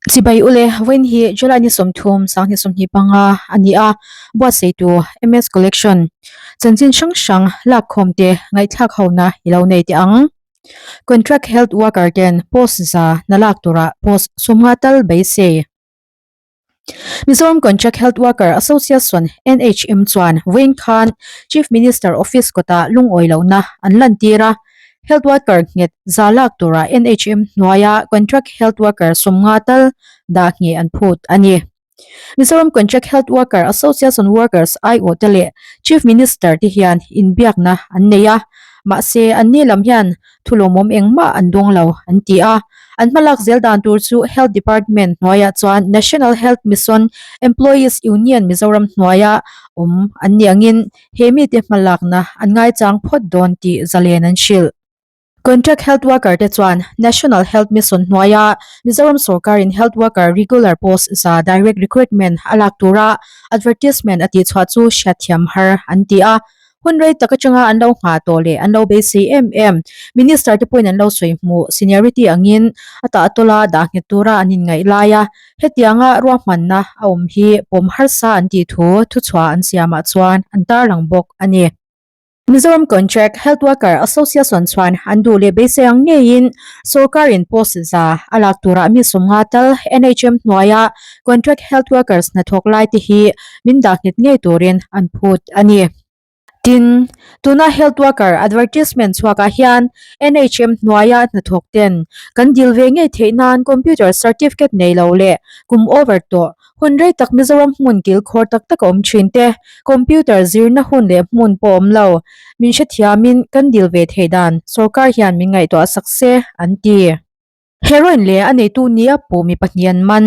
Chibai ule, vawiin hi July ni 30, 2025 a ni a, buatsaihtu MS Collection chanchin hrang hrang lakkhawm te ngaihthlak hona i lo nei teh ang. Contract Health Worker ten post za hna lak turah post 50 tal beisei. Mizoram Contract Health Worker Association, NHM, chuan vawiin khan Chief Minister Office kawtah lungawi lohna an lantir a, Health Worker nghet za lak tura NHM hnuaia Contract Health Worker 50 tal dah ngheh an phut a ni. Mizoram Contract Health Worker Association Workers aiawhte leh Chief Minister te hian inbiakna an nei a, mahse anni lam hian Thu lawmawm engmah an dawng lo, an ti a. An hmalak zel dan tur chu Health Department hnuaiah chuan National Health Mission Employees Union Mizoram hnuaia awm an ni angin he mite hmalakna an ngaichang phawt dawn tih zalen an hrilh. Contract Health Worker te chuan National Health Mission hnuaia Mizoram sawrkarin Health Worker Regular Post za Direct Recruitment a lak tura advertisement a tihchhuah chu hriatthiam har an ti a. Hun rei tak atanga an lo nghah tawh leh an lo beisei em em. Minister te pawhin an lo sawi hmuh seniority angin a tahtawla dah nghet tura an inngaih lai a, hetianga ruahmanna a awm hi pawm harsa an tih thu thuchhuah an siamah chuan an tarlang bawk a ni. Mizoram Contract Health Worker Association chuan an duh leh beisei ang ngeiin sawrkarin post za a lak turah mi 50 tal NHM hnuaia Contract Health Workers hnathawk lai te hi min dah nghet ngei turin an phut a ni. Tin, tuna Health Worker advertisement chhuakah hian NHM hnuaia hnathawk ten kan dil ve ngei theih nan computer certificate nei lo leh kum over tawh hun rei tak Mizoram hmun kilkhawr tak tak a awm thin te computer zirna hun leh hmun pawh awm lo min hrethiamin kan dil ve theih dan sorkar hian min ngaihtuah sak se an ti. Heroin leh a neitu nia puh mi pahnih an man.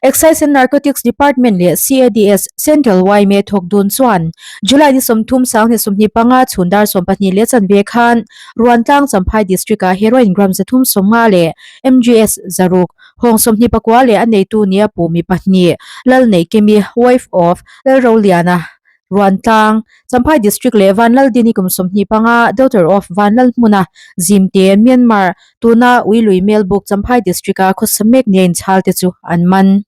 Excise and Narcotics Department leh CADS, Central yma thawk dun chuan July ni 30 2025 chhun dar 12 leh chanve khan Ruantlang Champhai District-ah heroin gram 350 leh MGS 600, hawng 24 leh a neitu nia puh mi pahnih Lalneihkimi, wife of Lalroliana, Ruantlang, Champhai District leh Vanlaldini kum 25, daughter of Vanlalhmuna, Zimte, Myanmar, tuna Uilui Melbuk, Champhai District-a khawsa mek nia inchhal te chu an man.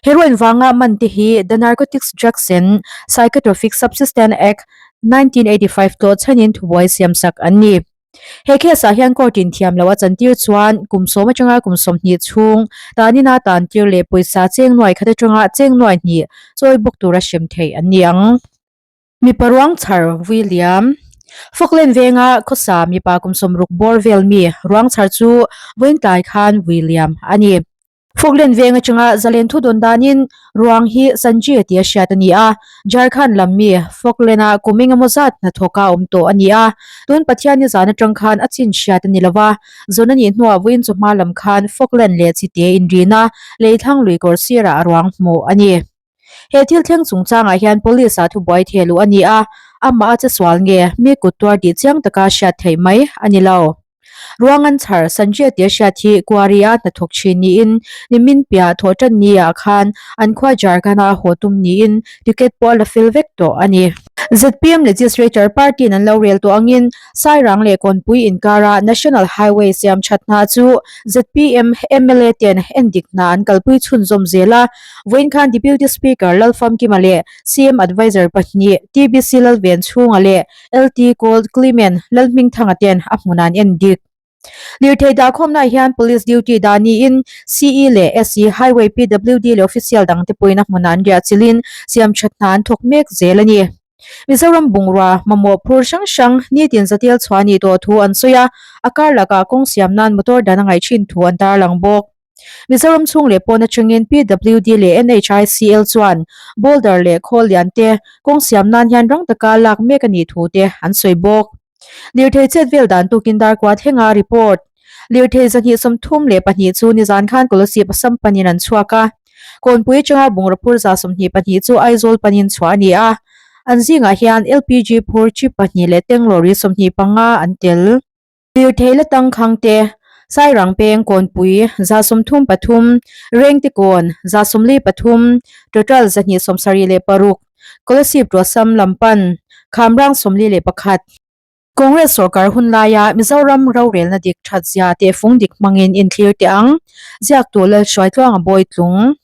Heroin vanga man te hi The Narcotics Drugs and Psychotropic Subsistence Act, 1985 tlawh chhanin thubuai siamsak an ni. He case ah hian court in thiam loh a chantir chuan kum sawm atanga kum 20 chhung tanina tantir leh pawisa cheng nuai khat atanga cheng nuai hnih chawi bawk tura hrem theih an ni ang. Mipa ruang chhar vui liam. Falkland venga khawsa mipa kum 60 bawr vel mi ruang chhar chu vawiin tlai khan vui liam a ni. Falkland veng atanga zalen thu dawn danin ruang hi Sanjay tia hriat a ni a, Jharkhand lam mi Falkland-a kum engemaw zat hnathawka awm tawh a ni a, tun Pathianni zan atang khan a chin hriat a ni lo va, zawn a nih hnuah vawiin chawhma lam khan Falkland leh Chite inrina leithlang lui kawr sirah a ruang hmuh a ni. He thil thleng chungchangah hian police ah thubuai theh luh a ni a, amah a che sual nge mi kut tuar tih chiang taka hriat theih mai a ni lo. Ruangan chhar Sanjay tia hriat hi Kuari-a hnathawk thin niin nimin piah thawhtan ni ah khan an khua Jharkhand-a haw tum niin ticket pawh a la fel vek tawh a ni. Zpm Legislature Party-in an lo rel tawh angin Sairang leh Kawnpui inkara National Highway siam that hna chu zpm mla ten endik hna an kalpui chhunzawm zel a, Vawiin khan Deputy Speaker Lalfamkima leh CM Adviser pahnih TBC Lalvenchhunga leh LT Col Clement Lalhmingthanga ten a hmun an en dik. Lirthei dahkhawmnaah hian Police duty dah niin CE leh SE, Highway PWD leh official dangte pawhin a hmunah an riah chilhin siamthat hna an thawk mek zel a ni. Mizoram bungrua mamawh phur hrang hrang nitin zatil chhuah a nih tawh thu an sawi a, a kar lakah kawng siam nan motor dan a ngaih thin thu an tarlang bawk. Mizoram chhung leh pawn atangin PWD leh NHICL chuan boulder leh khawl lian te kawng siam nan hian rang taka lak mek a nih thu te an sawi bawk. Lirthei chet vel dan tukin darkua thlenga report. Lirthei 232 chu nizan khan Kolasib Assam panin an chhuak a. Kawnpui atanga bungraw phur 22 chu Aizawl panin chhuah a ni a. An zingah hian LPG phur chip pahnih leh tank lorry 25 an tel. Lirthei la tangkhang te, Sairang peng kawnpui 33, Rengte kawn 43, total 276, Kolasib Tuasam lam pan, Khamrang 41. Congress sorkar hun laia Mizoram rorelna dik that zia tehfung dik hmangin inthlir teh ang, ziaktu Lalhruaitluanga Bawitlung.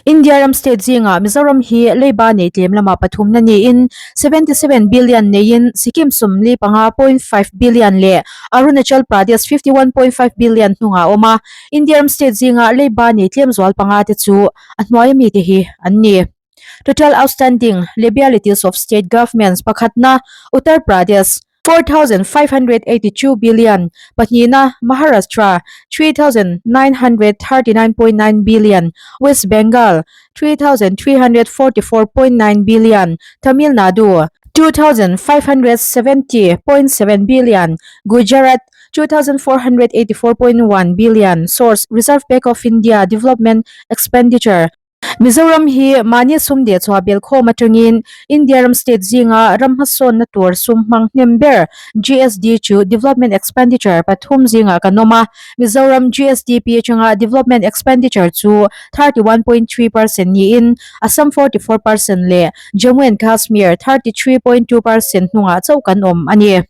India ram state zingah Mizoram hi leiba nei tlem lamah pathumna niin 77 billion neiin Sikkim 45.5 billion leh Arunachal Pradesh 51.5 billion hnungah a awm a. India ram state zingah leiba nei tlem zual panga te chu a hnuaia mite hi an ni. Total outstanding liabilities of state governments pakhatna Uttar Pradesh, 4,582 billion, pahnihna Maharashtra, 3,939.9 billion, West Bengal, 3,344.9 billion, Tamil Nadu, 2,570.7 billion, Gujarat, 2,484.1 billion, Source, Reserve Bank of India Development Expenditure. Mizoram hi mahni sum deh chhuah belkhawm atangin India ram state zinga ram hmasawnna tur sum hmang hnem ber GSD chu Development Expenditure pathum zingah kan awm a. Mizoram GSDP atanga Development Expenditure chu 31.3% niin Assam 44% leh Jammu and Kashmir 33.2% hnungah chauh kan awm a ni.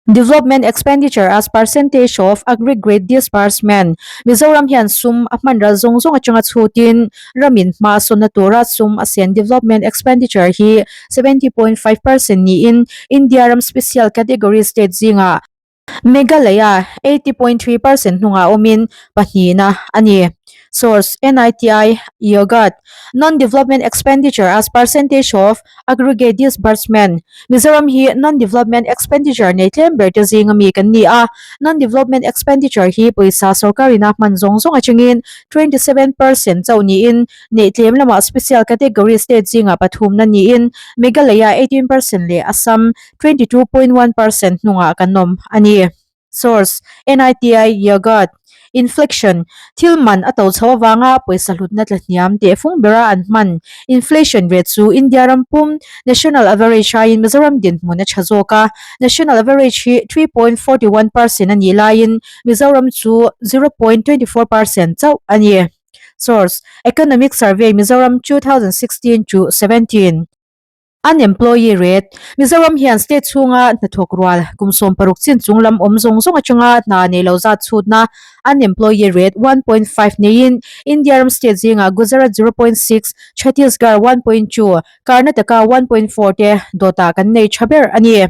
Development expenditure as percentage of aggregate disbursement, Mizoram hian sum a hman ral zawng zawng atanga chhutin ramin hma sawnna tura sum a sen development expenditure hi 70.5% niin India ram special category state zingah Meghalaya 80.3% hnungah awmin pahnihna a ni. Source, NITI Yogurt, Non-development expenditure as percentage of aggregate disbursement, Mizoram hi non-development expenditure nei tlem ber te zinga mi kan ni a, non-development expenditure hi pawisa sorkarin a hman zawng zawng atangin 27% chauh niin neih tlem lamah special category state zingah pathumna niin Meghalaya 18% leh Assam 22.1% hnungah kan awm a ni. Source, NITI Yogurt, Inflation, Thil man a to chho avanga pawisa hlutna tla hniam teh fung bera an hman. Inflation rate chu India ram pum national average aiin Mizoram dinhmun a tha zawk a, national average hi 3.41% a nih laiin Mizoram chu 0.24% chauh a ni. Source, Economic Survey Mizoram 2016 to 17. Unemployee rate, Mizoram hian state chhunga hnathawk rual kum 60 chin chung lam awm zawng zawng atanga hna nei lo zat chhutna unemployee rate 1.5 neiin India ram state zingah Gujarat 0.6, Chhattisgarh 1.2, Karnataka 1.4 te dawtah kan nei tha ber a ni.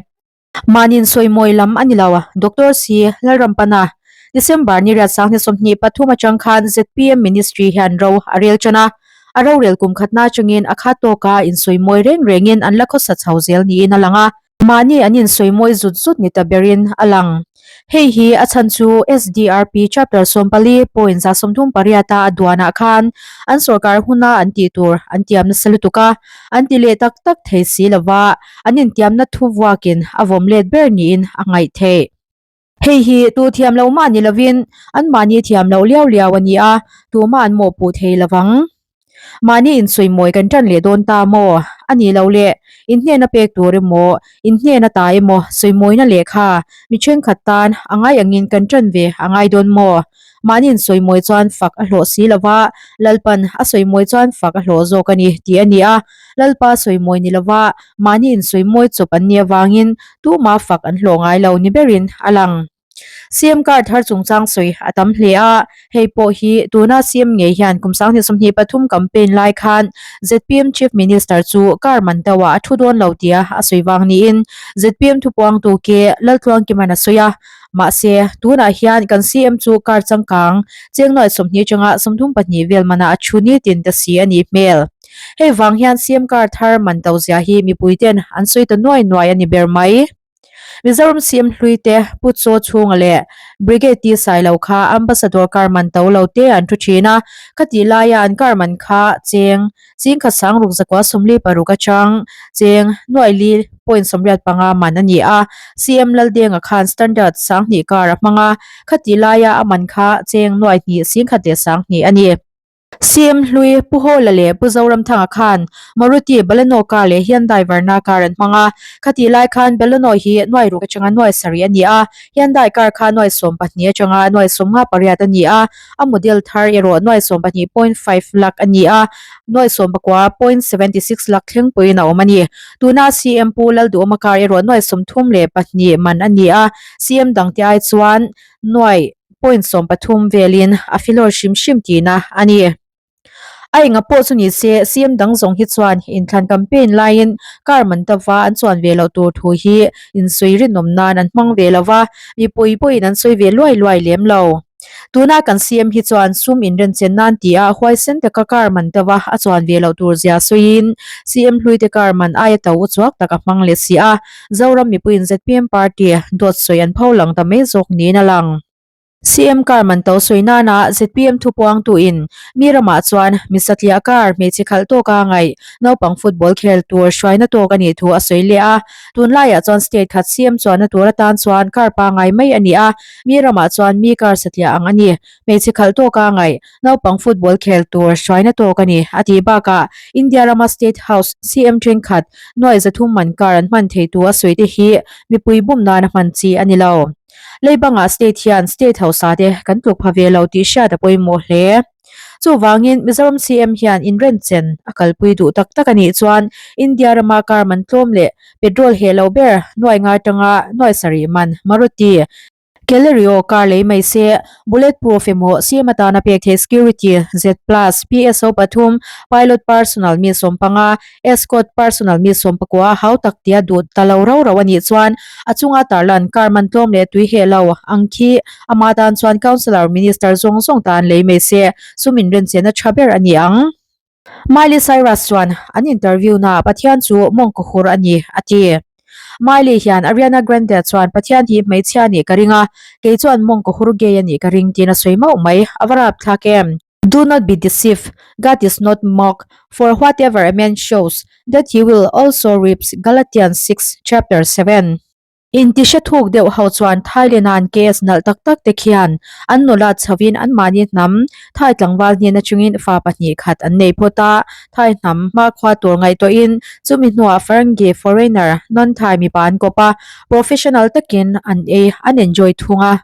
Mahni'n sawimawi lam a ni lo, Doctor Si Lalrampana, December ni riat 2023 atang khan zpm Ministry hian ro a rel tan a, a rorel kum khatna atangin a khat tawka insawimawi reng rengin an la khawsa chho zel niin a lang a, mahni an insawimawi zut zut ni ta berin a lang. Hei hi a chhan chu SDRP Chapter 14.138 a a duanah khan an sorkar huna an tih tur an tiam nasa lutuk a, an ti leh tak tak thei si lova, an intiamna thu vuakin a vawm let ber niin a ngaih theih. Hei hi tu thiam lo mah ni lovin anmahni thiam loh liau liau a ni a, tumah an mawhpuh thei lovang. Mahni insawimawi kan ṭan leh dawn ta maw? A nih loh le, inhnena pek tur emaw, inhnena ta emaw sawimawina lehkha mi ṭhenkhat tan a ngai angin kan ṭan ve a ngai dawn maw? Mahni insawimawi chuan fak a hlawh si lova, Lalpan a sawimawi chuan fak a hlawh zawk a ni tih a ni a. Lalpa sawimawi ni lova mahni insawimawi chawp an nih avangin tumah fak an hlawh ngai lo ni berin a lang. CM card thar chungchang sawi a tam hle a, hei pawh hi tuna CM ngei hian kum 2023 campaign lai khan zpm Chief Minister chu car man deuhah a thu dawn lo tia a sawi vang niin zpm thupuangtu ke Laltluangkiman a sawi a. Mahse, tunah hian kan CM chu car changkang cheng nuai 20 atanga 34 vel manah a thu nitin ta si a nih hmel. Hei vang hian CM car thar man to zia hi mipuiten an sawi ta nuai nuai a ni ber mai. Mizoram CM hlui te Pu Chaw chhunga leh Brigade T Sailo kha Ambassador car man to lo te an thu thin a, khatih laia an car man kha cheng chingkhat sang ruk zakua 46 atang cheng nuaili point 85 man a ni a, CM Laldenga khan Standard 2000 car a hmang a, khatih laia a man kha cheng nuaihnih singkhat leh 2000 a ni. CM hlui Pu Hawla leh Pu Zoramthanga khan Maruti Baleno car leh Hyundai Verna car an hmang a. Khatih lai khan Baleno hi nuai ruk atanga nuai sarih a ni a, Hyundai car kha nuai 12 atanga nuai 58 a ni a, a model thar erawh nuai 12.5 lakh a ni a, nuai 19.76 lakh thleng pawhin a awm a ni. Tuna CM Pu Lalduhawma car erawh nuai 32 man a ni a, CM dangte ai chuan nuai point 13 velin a filawr hrim hrim tihna a ni. A enga pawh chu ni se, CM dang zawng hi chuan inthlan campaign laiin car man tava an chuan ve loh tur thu hi insawi rinawm nan an hmang ve lo va, mipui pawhin an sawi ve luai luai lem lo. Tuna kan CM hi chuan sum inrenchen nan tia huaisen taka car man tava a chuan ve loh tur zia sawiin CM hluite car man aia to uchuak tak a hmang leh si a, Zoram mipuiin zpm party dawt sawi an pho lang ta mai zawk niin a lang. CM car man to sawi nana zpm thupuangtuin mi ramah chuan mi satliah car hmeichhe khalh tawka ngaih naupang football khel tur hruaina tawk a nih thu a sawi leh a. Tunlaiah chuan state khat CM chuanna tur atan chuan car pangngai mai a ni a, mi ramah chuan mi car satliah ang a ni. Hmeichhe khalh tawka ngaih naupang football khel tur hruaina tawk a ni a tih bakah India rama State House CM thenkhat nuai zathum man car an hman thei tu a sawi te hi mipui bum nana hman chi a ni lo. Leibangah state hian state hausa te kan tluk pha ve lo tih hriat a pawimawh hle. Chuvangin Mizoram CM hian inrenchen a kalpui duh tak tak a nih chuan India rama car man tlawm leh petrol heh lo ber nuai nga atanga nuai sarih man Maruti Celerio car lei mai se, bullet proof emaw CM atana pek theih security, Z plus, PSO pathum, pilot personal mi 15, escort personal mi 19 hau tak tia duh ta lo rau rau a nih chuan a chunga tarlan car man tlawm leh tui heh lo ang khi ama tan chuan councillor minister zawng zawng tan lei mai se, sum inrenchena tha ber a ni ang. Miley Cyrus chuan an interview naah Pathian chu mawngkaw hur a ni, a ti. Miley hian Ariana Grande chuan Pathian hi hmeichhia a nih ka ring a, kei chuan mawngkaw hur gay a nih ka ring tiin a sawi mauh mai, a va rapthlak em? Do not be deceived, God is not mocked, for whatever a man shows, that he will also reaps Galatians 6 chapter 7. Inti hre thuk deuh ho chuan Thailand-a an case nalh tak tak te khian an nula chhoin anmahni hnam Thai tlangval hnen atangin fa pahnih khat an nei phawt a, Thai hnam hmakhua tur ngaihtuahin chumi hnuah Ferengi, foreigner, non-Thai mipa an kawp a, professional takin an ei an enjoy thung a.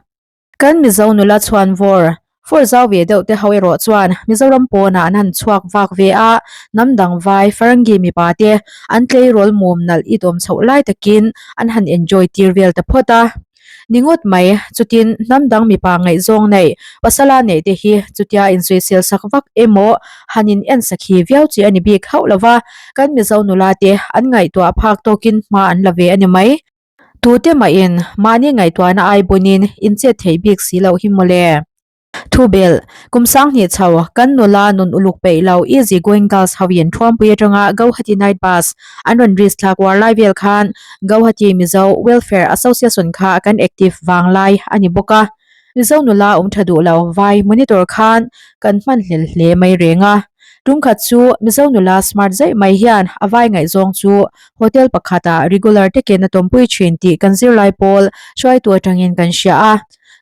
Kan Mizo nula chhuan vawr fur zau ve deuh te ho erawh chuan Mizoram pawnah an han chhuak vak ve a, hnam dang vai Ferengi mipa te an tleirawl mum nalh it awm chhoh lai takin an han enjoy tir vel ta phawt a. Ni ngawt mai, chutin hnam dang mipa ngaihzawng neih pasala neih te hi chutia insawisel sak vak emaw han in en sak hi viau chi a ni bik hauh lova, kan Mizo nula te an ngaihtuah phak tawkin hma an la ve a ni mai. Tute mahin mahni ngaihtuahna ai bunin in chet theih bik si loh hi mawle. Thubelh, Kum sanghnih chho, kan nula nun uluk peih lo Easy Going Girls hoin Thuampui atanga Gauhati Night Bus an rawn risk thlak uar lai vel khan Gauhati Mizo Welfare Association kha kan active vang lai a ni bawk a. Mizo nula awm tha duh lo vai monitor khan kan hman hlel hle mai reng a. Tumkhat chu Mizo nula smart zaih mai hian a vai ngaihzawng chu Hotel pakhatah regular takin a tawmpui thin tih kan zirlai pawl hruaitu atangin kan hria a.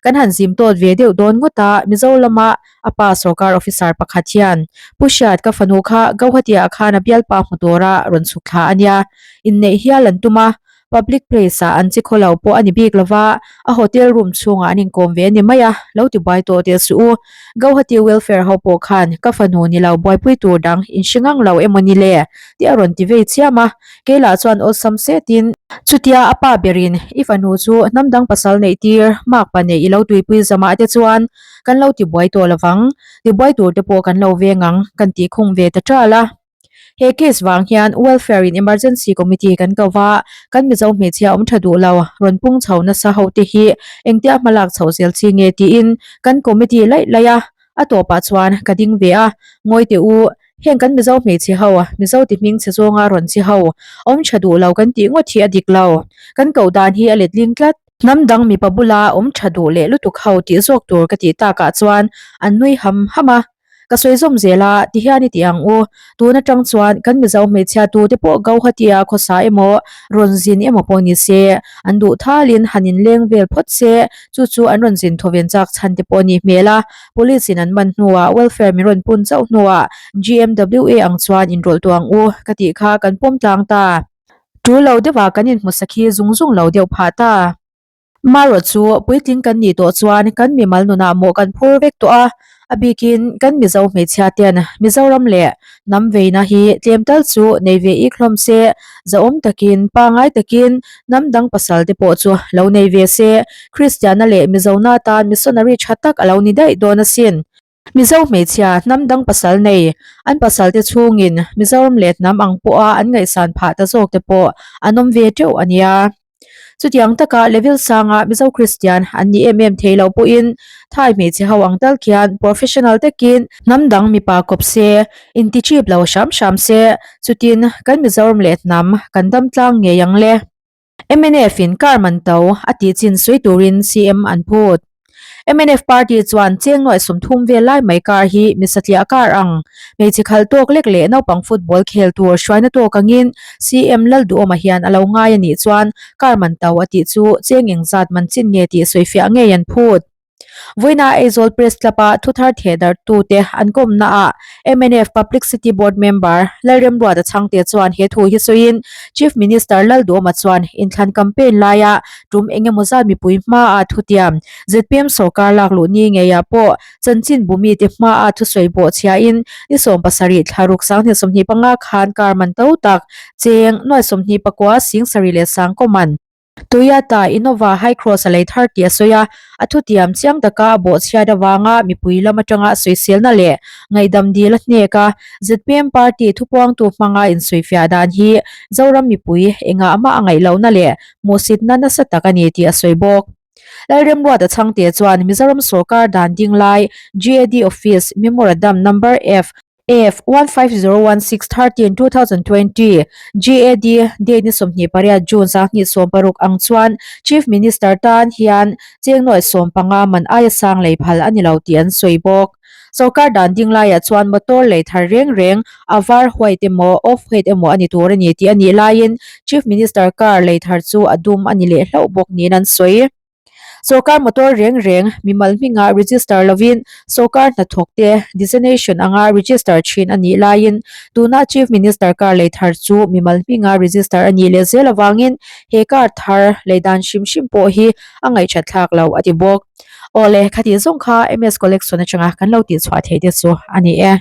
Kan han zim tawt ve deuh dawn ngawt a, Mizo lama a pa sorkar officer pakhat hian, Pu Hriat, ka fanu kha Gauhati-ah khan a bialpa hmu tura rawn chhuk thla a nia. Inneih hial an tum a, public place-ah an chi khaw lo pawh a ni bik lova, a hotel room chhungah an inkawm ve a ni mai a, lo ti buai tawh teh suh u. Gauhati welfare ho pawh khan ka fanu ni lo buaipui tur dang in hre ngang lo emaw ni le? tih a rawn ti vei chiam a, kei lah chuan awlsam setin, Chutia a pa berin i fanu chu hnam dang pasal neih tir mak pa neih i lo tuipui zamah te chuan kan lo ti buai tawh lovang, ti buai tur te pawh kan lo veng ang kan tih khung ve ta ṭal a. He case vang hian Welfare in Emergency Committee kan ko va, kan Mizo hmeichhia awm tha duh lo, rawn pung chho nasa ho te hi engtia hma lak chhoh zel chi nge tiin kan committee laih laih a, a tawpah chuan ka ding ve a, ngawi teh u, heng kan Mizo hmeichhe ho, Mizo ti hming chhe zawnga rawn chi ho, awm tha duh lo kan tih ngawt hi a dik lo, kan koh dan hi a letling tlat. Hnam dang mipa bula awm tha duh leh lutuk ho tih zawk tur ka tih takah chuan an nui ham ham a. Ka sawi zawm zel a, tihian i ti ang u. Tun atang chuan kan Mizo hmeichhia tute pawh Gauhati-a khawsa emaw, rawn zin emaw pawh ni se, an duh thalin han inleng vel phawt se, chu chu an rawn zin thawven chak chhan te pawh a nih hmel a. Police in an man hnuah welfare min rawn pun chauh hnuah GMWA ang chuan inrawlh tawh ang u ka tih kha kan pawm tlang ta. Tul lo deuhah kan inhmu sakhi zung zung lo deuh phah ta. Marawh chu puitling kan nih tawh chuan kan mimal nunah mawh kan phur vek tawh a, a bikin kan Mizo hmeichhia ten Mizoram leh hnam veina hi tlem tal chu nei ve ik hlawm se, zahawm takin, pangai takin hnam dang pasal te pawh chu lo nei ve se, Kristianna leh Mizona tan missionary tha tak a lo ni daih dawn asin. Mizo hmeichhia hnam dang pasal nei, an pasal te chhungin Mizoram leh hnam ang pawha an ngaihsan phah ta zawk te pawh an awm ve teuh a nia. Chutiang taka level sanga Mizo Kristian an ni em em thei lo pawhin Thai hmeichhe ho ang tal khian professional takin hnam dang mipa kawp se, inti chip lo hram hram se, chutin kan Mizoram leh hnam kan dam tlang ngei ang le. Mnf in car man to a tih chin sawi turin CM an phut. Mnf party chuan cheng nuaih 30 vel lai mai car hi mi satliah car ang hmeichhe khal tawk lek leh naupang football khel tur hruaina tawk angin CM Lalduhawma hian a lo ngai a nih chuan car man to a tih chu cheng engzat man chin nge tih sawifiah ngei an phut. Vawiina Aizawl Press Club-a thuthar thehdarhtute an kawmnaah mnf Publicity Board Member Lalremruata Chhangte chuan he thu hi sawiin Chief Minister Lalduhawma chuan inthlan campaign laia tum engemaw zat mipui hmaah thutiam zpm sorkar lak luh ni ngeiah pawh chanchin bumite hmaah thusawi bawh chhiain ni 70 thla ruk 2025 khan kar man to tak cheng nuai 29 sing sarih leh sang kaw man Toyota Innova Hycross a lei thar tih a sawi a, a thutiam chiang taka a bawhchhiat avanga mipui lam atanga sawiselna leh ngaihdam dil a hnek a, zpm party thupuangtu hmanga insawifiah dan hi Zoram mipui engah mah a ngaih lohna leh hmuhsitna nasa tak a ni tih a sawi bawk. Lalremruata Chhangte chuan Mizoram sawrkar dan ding lai GAD Office Memorandum Number F F 15016 13 2020 GAD date ni 28 June 2016 ang chuan Chief Minister tan hian cheng nuaih 15 man aia sang lei phal a ni lo tih an sawi bawk. Sorkar dan ding laiah chuan motor lei thar reng reng a var white emaw off white emaw a ni tur a ni tih a nih laiin Chief Minister car lei thar chu a dum a ni leh hlauh bawk niin an sawi. Sorkar motor reng reng mimal hmingah register lovin sorkar hnathawkte designation anga register thin a nih laiin tuna Chief Minister car lei thar chu mimal hminga register a nih leh zel avangin he car thar lei dan hrim hrim pawh hi a ngaihṭhat thlak lo a ti bawk. Awle, khatih zawng kha MS Collection atanga kan lo tihchhuah theih te chu a ni e.